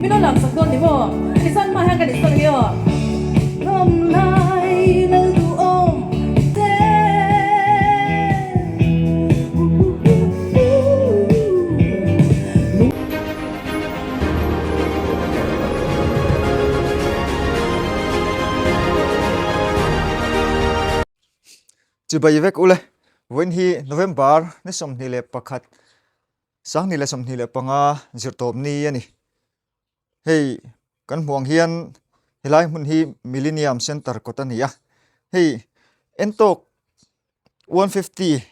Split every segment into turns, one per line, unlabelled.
Min lo lam sak dawn ni maw? Tichuan hma hian kan insawn hi aw. Ram lai lal duhawm te.
Chibai vek ule, vawiin hi November ni 21 2025 zirtawp ni a ni. Hei kan hmuh ang hian helai hmun hi Millennium Centre kawt a ni a, hei Entawk 150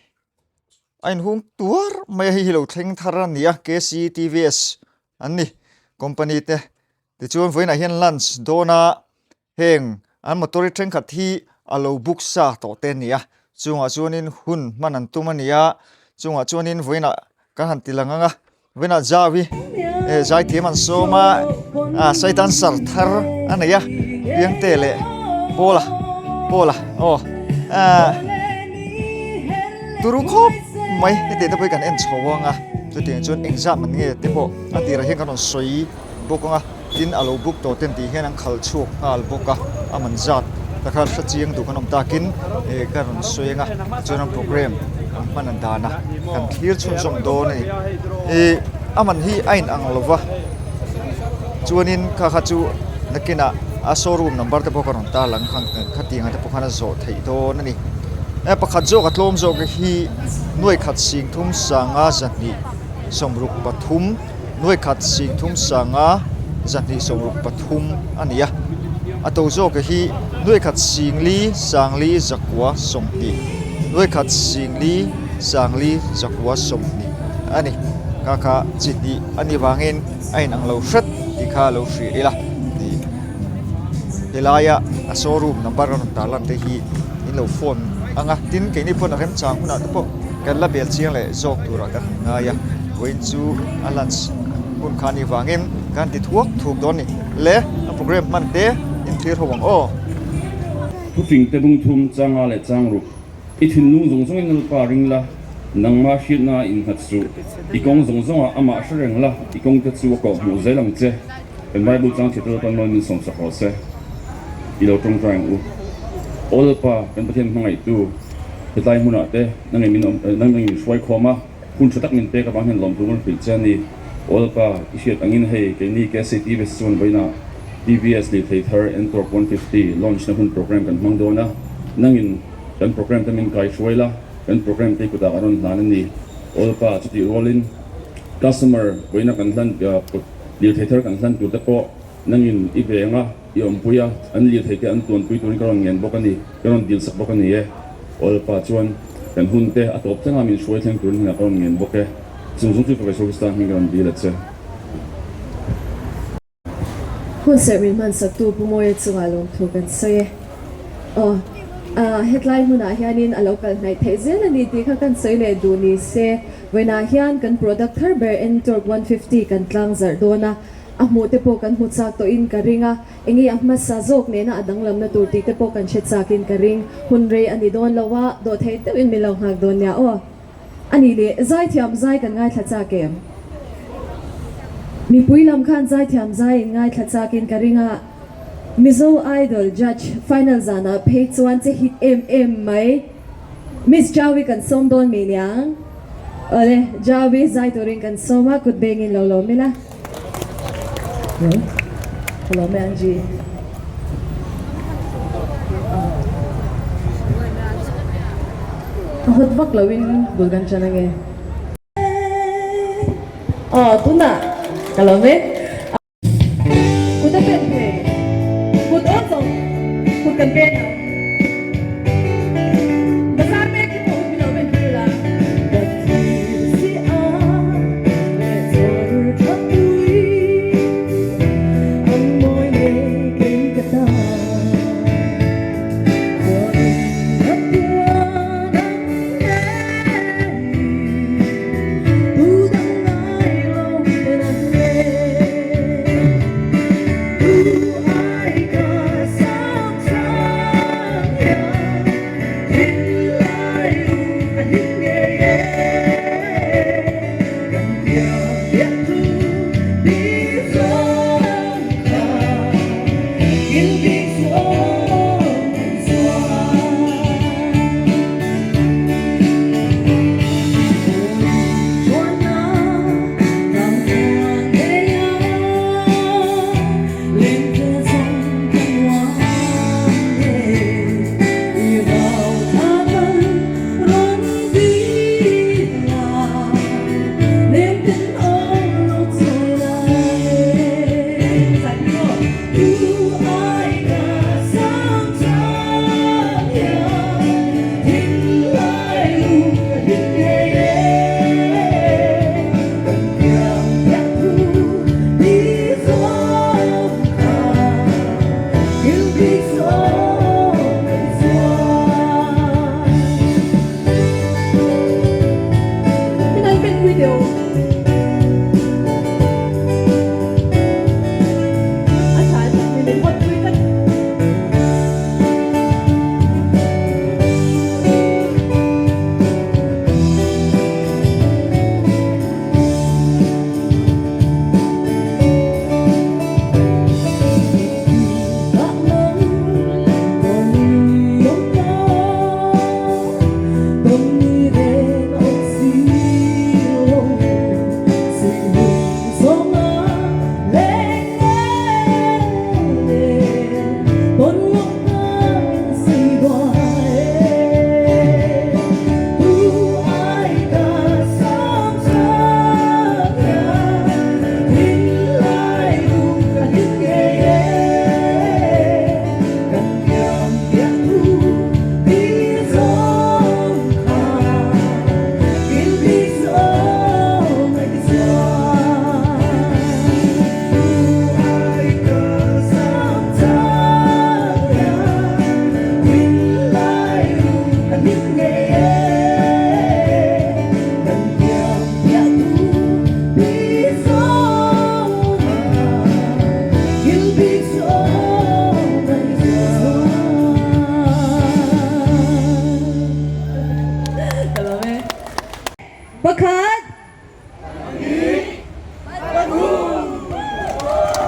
a inhung tuar mai a, hei hi lo thleng thar a ni a, KCTVS an ni company te tichuan vawiinah hian lunch dawna Heng an motor hi thenkhat hi a lo book sa tawh te a ni a, chungah chuanin hun hman an tum a ni a, chungah chuanin vawiinah kan han ti lang ang a, vawiinah zau hi eh zaithiam an sawm a, ah saitan sar thar a nei a, Piangte leh Pawla Pawla aw ah turu khawp mai hetiang te pawh hi kan en chho ang a, chutiang chuan engzat man nge te pawh a tirah hian kan rawn sawi bawk ang a. Tin, a lo buk tawh ten tih hian an khalh chhuak nghal bawk a, a man zat ta kha hre chiang duh kan awm takin eh ka rawn sawi ang a, tichuan an programme an hman an dan a, kan thlir chhunzawm dawn a ni. Ih a man hi a inang lo va, chuanin kha kha chu nakinah a showroom number te pawh ka rawn tar lang khan khatiang ah te pawh khan a zawh theih dawn a ni. Eh pakhat zawk a tlawm zawk hi nuai khat singthum sanga zahnih 63. Nuai khat 30 sanga 263 a ni a, a to zawka hi nuai khat 4 sangli zakua 20, nuai khat 4 sangli zakua 20 a ni. Kha kha chi hnih a nih vangin a inang lo hret tih kha lo hria ila ni. Helaia a showroom number a rawn tarlan te hi in lo phone ang a, tin keini pawn a remchang hunah te pawh kan la bel chiang leh zawk turah kan han ngai a, vawiin chu a lunch hun kha anih vangin kan ti thuak thuk dawn ni le, a programme hman te inthlir ho ang aw.
Thufing te bungthum changa leh changruk I thinlung zawng zawngin Lalpa ring la, nangmah hriatna a innghat suh. I kawng zawng zawngah amah hre reng la, i kawngte chu a kawh hmuh zel ang che. Kan Bible chang thiat Lalpan mawi min sawmsak rawh se. I lo tawngtai ang u. Aw Lalpa, kan Pathian hmangaihtu, hetlai hmunah te nangin min awm, nangin min hruai khawm a, hun tha tak min pek avang hian lawmtu kan hrilh che a ni. Aw Lalpa, i hriat angin hei keini KCTVS chuan vawiinah TVS lirthei thar Ntorq 150 launch na hun program kan hmang dawn a, nangin Kan program te min kai hruai la, kan program te kutah a rawn hlan a ni. Awlpa chutih rualin customer vawiina kan hlan lirthei thar kan hlan tur te pawh nangin i veng a, i awmpui a, an lirthei te an tuanpui turin ka rawn ngen bawk a ni, ka rawn dil sak bawk a ni e. Awlpa chuan kan hun te a tawp thleng a min hruai thleng turin hnenah ka rawn ngen bawk e. Chung zawng chu Fapa Jesuh Krista hming ka rawn dil a che.
Hunserh min hmansaktu Pu Mawia chungah lawmthu kan sawi e. Aw, hetlai hmunah hianin a lo kal hnaih theih zel a ni tih kha kan sawi leh duh ni se, vawiinah hian kan product thar ber Ntorq 150 kan tlang zarh dawn a, a hmuh te pawh kan hmu chak tawhin ka ring a, enge a hmasa zawk nena a danglamna tur tih te pawh kan hre chakin ka ring. Hun rei a ni dawn lo a, dawhthei deuhin min lo nghak dawn nia aw. A nih leh, zaithiam zai kan ngaithla chak em? Mipui lam khan zaithiam zai in ngaithla chakin ka ring a, Mizo Idol judge final zanah phei chuan che hit em em mai. Miss Jawi kan sawm dawn mi niang? Awle, Jawi zai turin kan sawm a, kut bengin lo lawm ila. Hello, me Angie. A hot vak lo in bul kan chan ange. Aw tunah ka lawm e. Kut a pen thei. Kut aw chawng kut kan pen ang. Bazar mek hi pawh min lo pen pui la. Ka thil si a leh chawr tha pui ang mawi nei kei ka ta. Khuain ka tuan ang nei tu dang ngai lo ten an nei. Tu ai ka sang tha.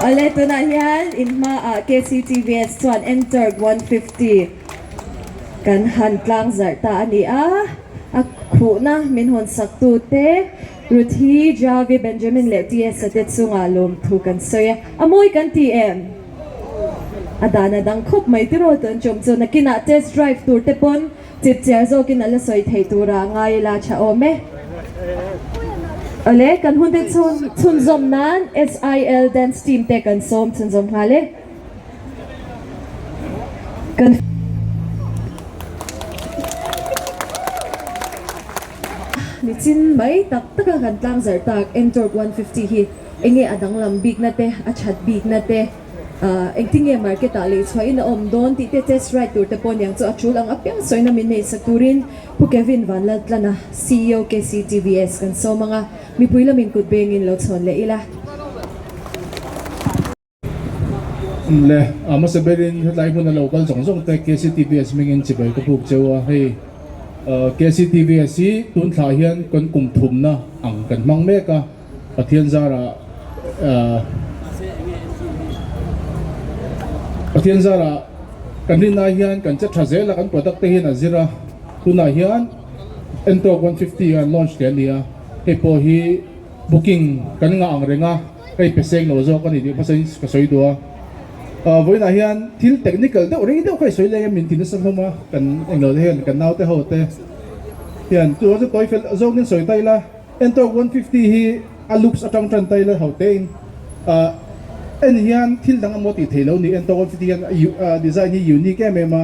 Awle tunah hian in hmaah KCTVS chuan Ntorq 150 kan han tlang zarh ta a ni a, a khuhna min hawn sak tute Ruthi, Javi, Benjamin leh TS-a te chungah lawmthu kan sawi a, a mawi kan ti em? A dan a dang khawp mai tiraw tun chum chu nakinah test drive tur te pawn chipchiar zawkin a la sawi theih tura ngai ila tha awm e. Awle, kan hun te chhunzawm nan SIL Dance Team te kan sawm chhunzawm nghal e. Kan. Nichin mai tak taka kan tlangzarh tak Ntorq 150 hi enge a danglam bikna te, a that bikna te, engtinge market ah lei chhuahin a awm dawn tih te test ride tur te pawh niang chu a tul ang apiang sawina min neih sak turin Pu Kevin Vanlaltlana, ceo KCTVS kan sawm ang a, mipui lamin kut bengin lo chhawn leh ila.
Le, a hmasa berin hetlai hmuna lo kal zawng zawng te KCTVS hmingin chibai ka puk cheu a, hei KCTVS hi tun thlah hian kan kum thumna ang kan hmang mek a, Pathian zarah Pathian zarah kan rinna hian kan che tha zel a, kan product te hian a zir a, tunah hian Ntorq 150 an launch leh a ni a, hei pawh hi booking kan ngah ang reng a. Hei pe seng lo zawk a ni tih hmasa in ka sawi duh a. Vawiinah hian thil technical deuh rei deuh kha i sawi leng a min ti nasa hlawm a, kan englo te hian kan naute ho te hian chu chu tawi fel zawngin sawi ta ila Ntorq 150 hi a looks atang tan ta ila ho te in en hian thil dang emaw tih theih lo ni Ntorq 150 hian a design hi unique em em a,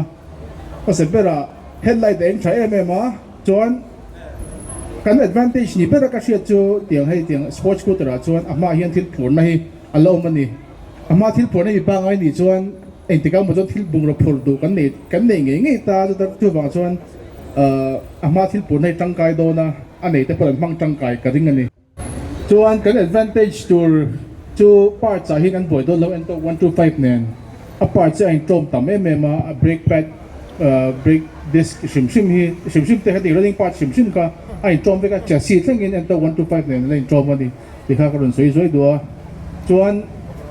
hmasa berah headlight a eng tha em em a chuan Kan advantage ni bera ka hriat chu tiang hei tiang sports scooter ah chuan a hmaah hian thil phurna hi a la awm a ni. A hmaa thil phurna hi pangai nih chuan engtikah emaw chuan thil bungraw phur duh kan nei kan nei ngei ngei ta chuta chuvang chuan a hmaa thil phurna hi tangkai dawn a, a nei te pawh an hmang tangkai ka ring a ni. Chuan kan advantage tur chu parts ah hian an buai dawn lo Ntorq 125 nen a parts hi a intlawm tam em em a, a brake pad brake disc hrim hrim hi hrim hrim te heti running parts hrim hrim kha a intlawm vek a, chassis thlengin Ntorq 125 nen a la intlawm a ni tih kha ka rawn sawi zuai duh a. Chuan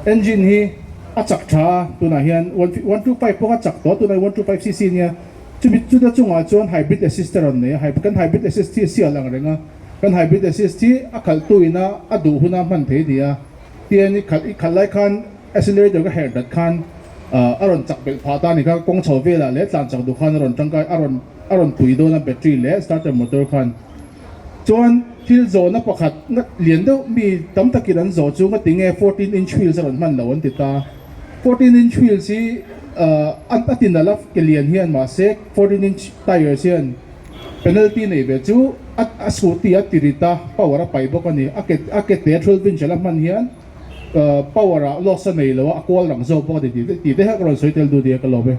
engine hi a chak tha a tunah hian 125 pawh kha chak tawh a tunah hian 125 cc nia chumi chuta chungah chuan hybrid assist a rawn nei a, kan hybrid assist hi a sial ang reng a. Kan hybrid assist hi a khalhtu ina a duh huna hman thei a ni a, tian i khalh i khalh lai khan accelerator ka herh dat khan a rawn chak belh phah ta a ni kha, kawng chho velah leh tlan chak duh khan a rawn tangkai a rawn a rawn pui dawn a battery leh starter motor khan. Chuan thil zawhna pakhat lian deuh mi tam takin an zawh chu ngatinge 14 inch wheels a rawn hman lo an ti ta. 14 inch wheels hi a ti nalh a ke lian hian mahse 14 inch tires hian Penalty nei ve chu a a scooty a ti rit a, power a paih bawk a ni. A ke a ke te 12 inch a la hman hian power ah loss a nei lo a, a kual rang zawk bawk a ni tih tih te kha ka rawn sawi tel duh nia ka lawm e.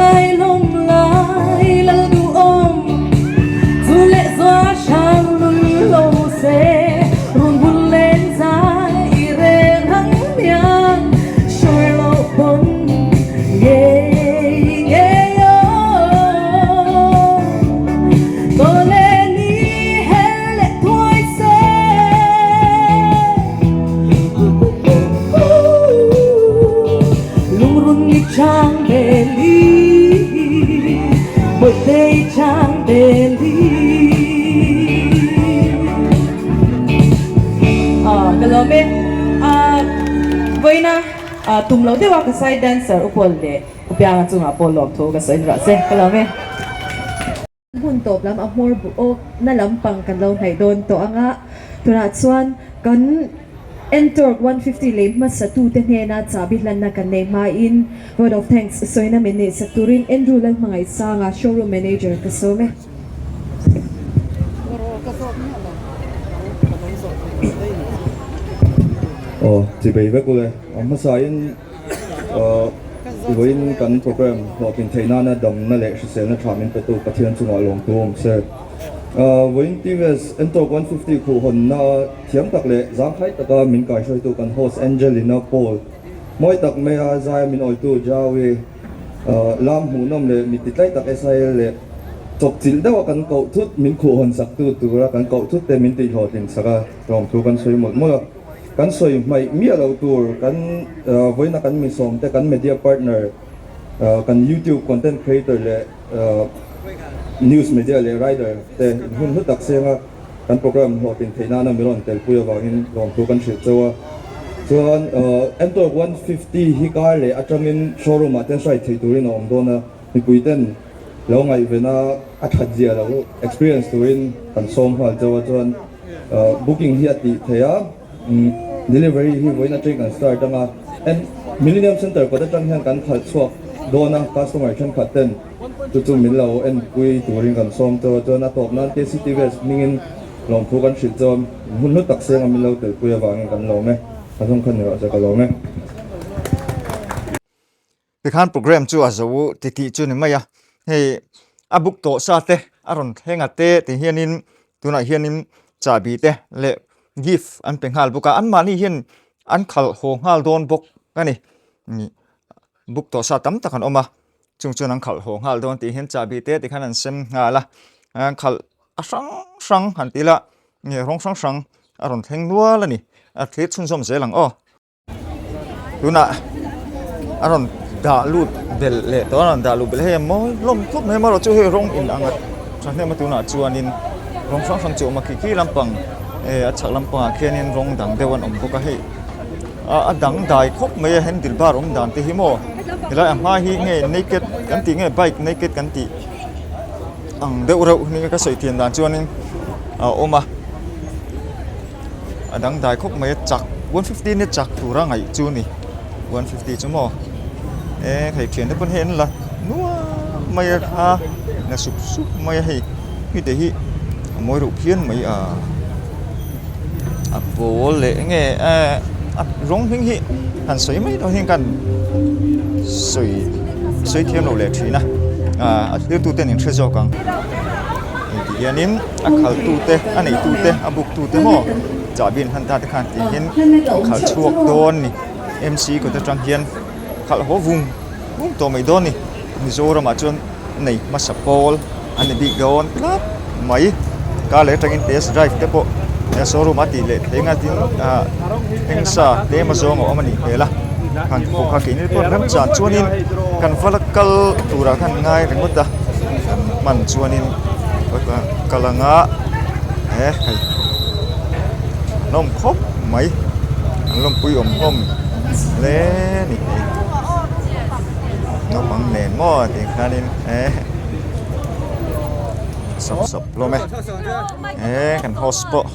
lai lawm lai lal duhawm Zu leh zua hrang lul lo se Run bul len zai i reng ang miang Sure lo pawn ngei ngei aw Tawh leh ni hel leh thuai se. Lungrun i chang ve li Bawihte i chang ve li Ka lawm e Vawiina tum lo deuha ka side dancer Upawl leh Upianga chungah pawh lawmthu ka sawi ni rawh se ka lawm e.
Hmun tawp lam a hmawr bu awk na lampang kan lo hnaih dawn tawh ang a, tunah chuan kan Ntorq 150 lei hmasa tute hnena chahbi hlanna kan nei hmain Vote of Thanks sawina min neih sak turin Andrew Lalhmangaihsanga Showroom Manager ka sawm e.
Aw, chibei vek ule. A hmasain. Vawiin kan program hlawhtlin theih nana damna leh hriselna tha min petu Pathian chungah lawmtu awm se. Vawiin TVS Ntorq 150 khuhhawnna thiam tak leh zangkhai taka min kaihruaitu kan host Angelina Paul mawi tak maia zaia min awitu Jaui lam hmuhnawm leh mit titlai tak SIL leh chawpchilh deuha kan koh thut min khuhhawn saktu tura kan koh thut te min tihhlawhtlin sak a lawmthu kan sawi mawlh mawlh a. Kan sawi hmaih miah lo tur kan vawiina kan misawm te, kan media partner, kan YouTube content creator leh news media leh rider te in hun hlu tak senga kan program hlawhtlin theih nana mi rawn telpui avangin lawmthu kan hrilh chauh a. Chuan Ntorq 150 hi kar leh atangin showroom ah ten hrai thei turin a awm dawn a, mipui ten lo ngaihven a a that zia lo experience turin kan sawm nghal chauh a. Chuan Booking hi a tih theih a, delivery hi vawiin atangin kan start ang a, and Millennium Centre kawt atang hian kan khalh chhuak dawn a, customer thenkhat ten chu chu min lo enpui turin kan sawm chauh a, chuan a tawp nan KCTVS hmingin lawmthu kan hrilh chauh a, hun hlu tak senga min lo telpui avangin kan lawm e, a zawng khan ni rawh se ka lawm e.
Tikhan program chu a zo ti tih chu ni mai a, hei a book tawh sa te a rawn thleng a te ti hianin tunah hianin chahbi te leh gift an pe nghal bawk a, anmahni hian an khalh haw nghal dawn bawk a ni, book tawh sa tam tak an awm a, chung chuan an khalh haw nghal dawn tih hian chahbi te tikhan an sem nghal a, an khalh a hrang hrang han ti ila nge rawng hrang hrang a rawn thleng nual a ni, a thlir chhunzawm zel ang aw. Tunah a rawn dah lut belh leh tawh a rawn dah lut belh hei a mawi hlawm khawp mai amaherawh chu hei rawng in ang a thahnem a tunah chuanin rawng hrang hrang chu a awm a khi khi lampang eh a chhak lampangah khianin rawng dang deuh an awm bawk a hei a dangdai khawp mai a handle bar awm dan te hi maw helai a hma hi nge naked kan tih nge bike naked kan tih ang deuh reuh ni ka sawi thiam dan chuanin a awm a. A dangdai khawp mai a chak 150 ni chak tura ngaih chu ni 150 chu maw e hei thian te pawn hei an la nuam mai a kha la sup sup mai a hei hei te hi a mawi reuh phian mai a a pawl leh enge a rawng hming hi han sawi mai dawn hian kan sawi sawi thiam lo leh thin a a thlir tuten in hre zawk ang. Tih hianin a khalhtute a neihtute a buktute maw chahbi an hman ta te khan tih hian a khalh chhuak dawn a ni M C kawt atang hian khalh haw vung vung tawh mai dawn a ni Mizoramah chuan nei hmasa pawl a ni bik dawn tlat mai car leh atangin test drive te pawh showroom a tih leh thei anga tin ah eng sa tlem azawng a awm a nih hmel a han pawh kha keini pawh remchang chuanin kan va la kal turah khan ngai ringawt a kan hman chuanin kal anga he hei an awm khawp mai an lawmpui awm hlawm hle a ni hei naupang nen maw tih khanin he sawp sawp hlawm e he kan host pawh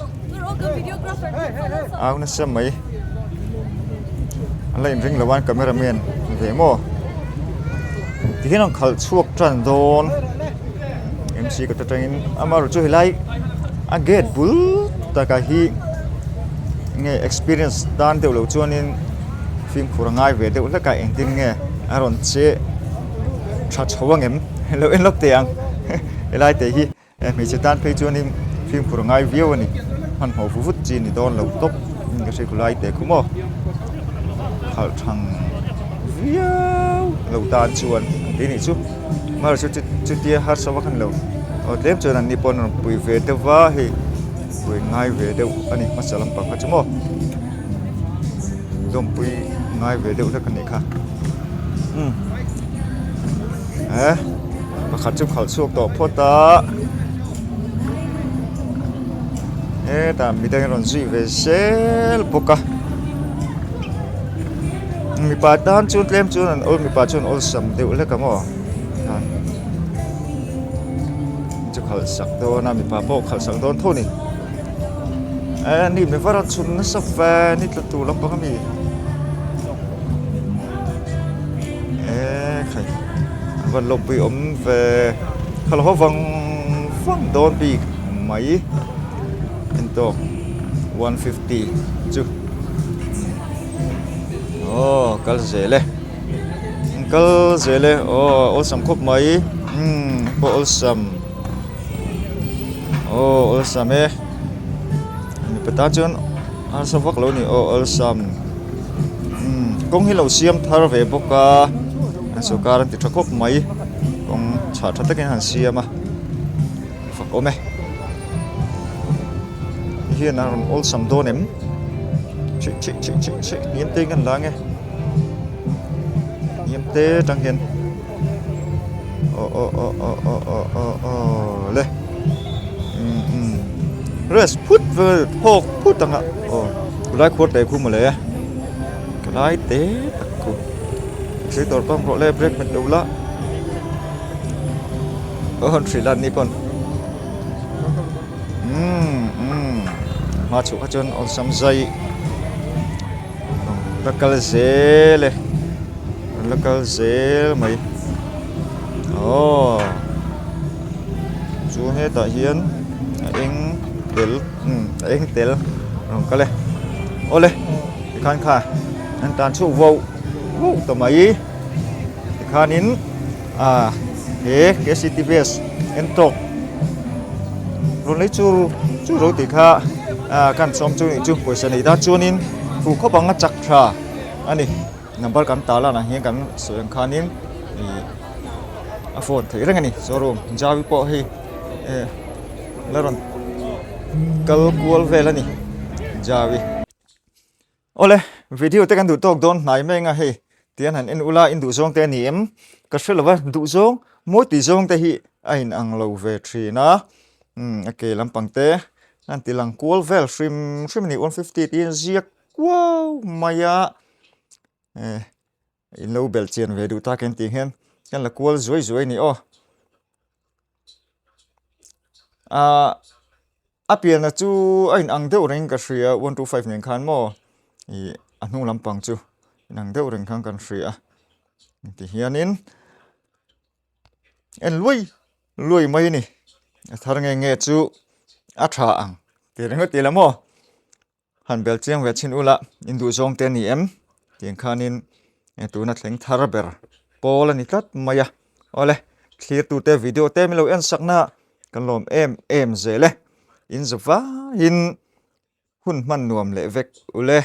au nasa mai an la inring lo a camera man ve maw tihian an khalh chhuak tan dawn M C kawt atangin amaherawhchu helai a gate bul takah hi nge experience tan deuh loh chuanin fimkhur a ngai ve deuh hlek a engtin nge a rawn che. tha chho angem lo en lawk teh ang helai te hi hmeichhe tan phei chuanin fimkhur a ngai viau a ni hmanhmawh vu vut chi ni dawn lo tawp ka hre khulai teh khu maw khalh thang viau lo tan chuan tih nih chu hmar chu chutia harsa vak a ni lo aw tlem chuan an ni pawh an rawn pui ve deuh va hei pui ngai ve deuh a ni hmasa lampang kha chu maw. Dawmpui ngai ve deuh hlek a nih kha umm he pakhat chu khalh chhuak tawh phawt a hetah midang in rawn zui ve zel bawk a mipa tan chuan tlem chuan an awl mipa chuan awlsam deuh hlek ang aw chu khalh sak dawn a mipa pawh khalh sak dawn tho a ni. Eh ni mi var a chhun nasa ve ni tla tur lampang ami eh khai an van lawmpui awm ve khalh haw vang vang dawn bik mai entawk 150 chu aw kal zel e kal zel e aw awlsam khawp mai umm pawh awlsam. Aw awlsam e mipa tan chuan harsa vak lo a ni aw awlsam umm kawng hi lo siam thar ve bawk a an sawrkar an ti tha khawp mai kawng chhah tha takin han siam a fak awm e hei hian a rawn awlsam dawn em chih chih chih chih chih hniam te in kan la ange hniam te atang hian. Aw aw aw aw aw aw aw aw le umm umm rest phut vel phawk phut ang a aw khulai khuar teh khu mawle khulai te tak khu thil dawr pawh rawh le break hmet lo la aw han hrilh a ni pawn umm umm hma chhuah kha chuan awlsam zai la kal zel e. An la kal zel mai aww chu hetah hian a eng tel umm a eng tel rawn kal e awle tikhan kha an tan chhuak vauh vauh ta mai tikhanin ah he kctvs en tawk rawn lei chu chu ro tih kha ah kan sawm chu nih chu pawisa nei tan chuanin fuh khawp ang a chak tha a ni. Number kan tar lan ang hian kan sawi ang khanin ih a phone theih reng a ni showroom javi pawh hei eh la rawn kal kual vel a ni javi. Awle video te kan duh tawk dawn hnai mai anga hei tian han en ula in duh zawng te a ni em ka hre lova duh zawng mawi tih zawng te hi a in ang lo ve thin a umm a ke lampang te an ti lang kual vel hrim hrim a ni 150 tiin ziak kuau mai a eh in lo belh chian ve duh tak em tih hian kan la kual zuai zuai a ni aw ah a pianna chu a inang deuh reng ka hria 125 nen khan maw ih a hnung lampang chu inang deuh reng khan kan hria ti hianin en luai luai mai a ni a thar nge nge chu a tha ang tih ringawt ila maw. Han bel chiang ve chhin ula in duh zawng te a ni em tiang khanin tuna thleng thar ber pawl a ni tlat mai a awle thlirtute video te min lo en sakna kan lawm em em zel e in zavaiin hun hman nuam leh vek ule.